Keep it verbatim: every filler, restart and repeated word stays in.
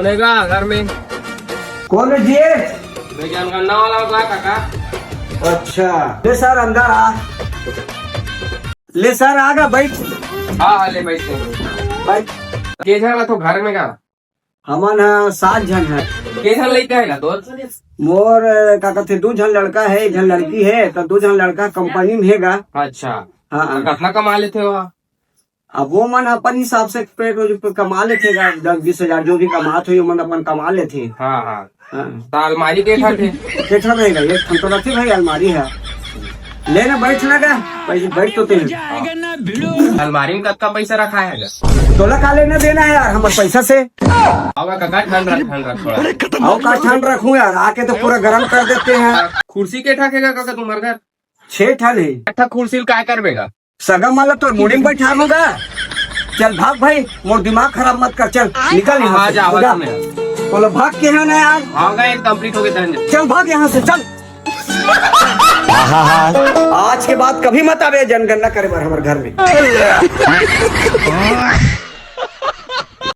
बोलेगा घर में। कौन है जी? मैं जनगणना वाला होगा काका। अच्छा, ले सर, अंदर आ। ले सर, आ गा, बैठ। हाँ, हाँ, ले बैठते हैं। बैठ। के झन रहिथो घर में का? हमन ह सात झन है। के झन लइका हे गा तोर? मोर, का कथे, दू झन लड़का है, एक झन लड़की है, तो दू झन लड़का कंपनी में हे गा। अच्छा। हाँ, हाँ। कतना कमा लेथे वहाँ? अब वो मन अपन हिसाब से पे रोज पे कमा लेथे गा, दस बीस हजार जो भी कमात होही, वो मन अपन कमा लेथे। हाँ, हाँ। हाँ। तो अलमारी के ठन हे? के ठन रहेगा? एक ठन तो रखे भाई, अलमारी है। ले ना, बैठ ना गा, बैठ, बैठ तो तें। अलमारी में कतका पैसा रखा है गा? तोला का लेना देना है यार, हमर पैसा से। अब काका ठंड रख, ठंड रख थोड़ा। अउ का ठंड रखूं यार, आके तो पूरा गरम कर देते हैं। कुर्सी के ठा हे गा काका तुम्हार घर? छह ठन है। अच्छा, कुर्सी ल काय करबे गा? सगा माला तोर मुड़ी में बैठा होगा। चल भाग भाई, मोर दिमाग खराब मत कर, चल निकल यहाँ हाँ, से। जा, आवाज जा। सुन। बोलो, भाग के है ना यार। हाँ, गा, एक complete हो गए धन। चल भाग यहाँ से, चल। आज के बाद कभी मत आवे जनगणना करे बर हमर घर में।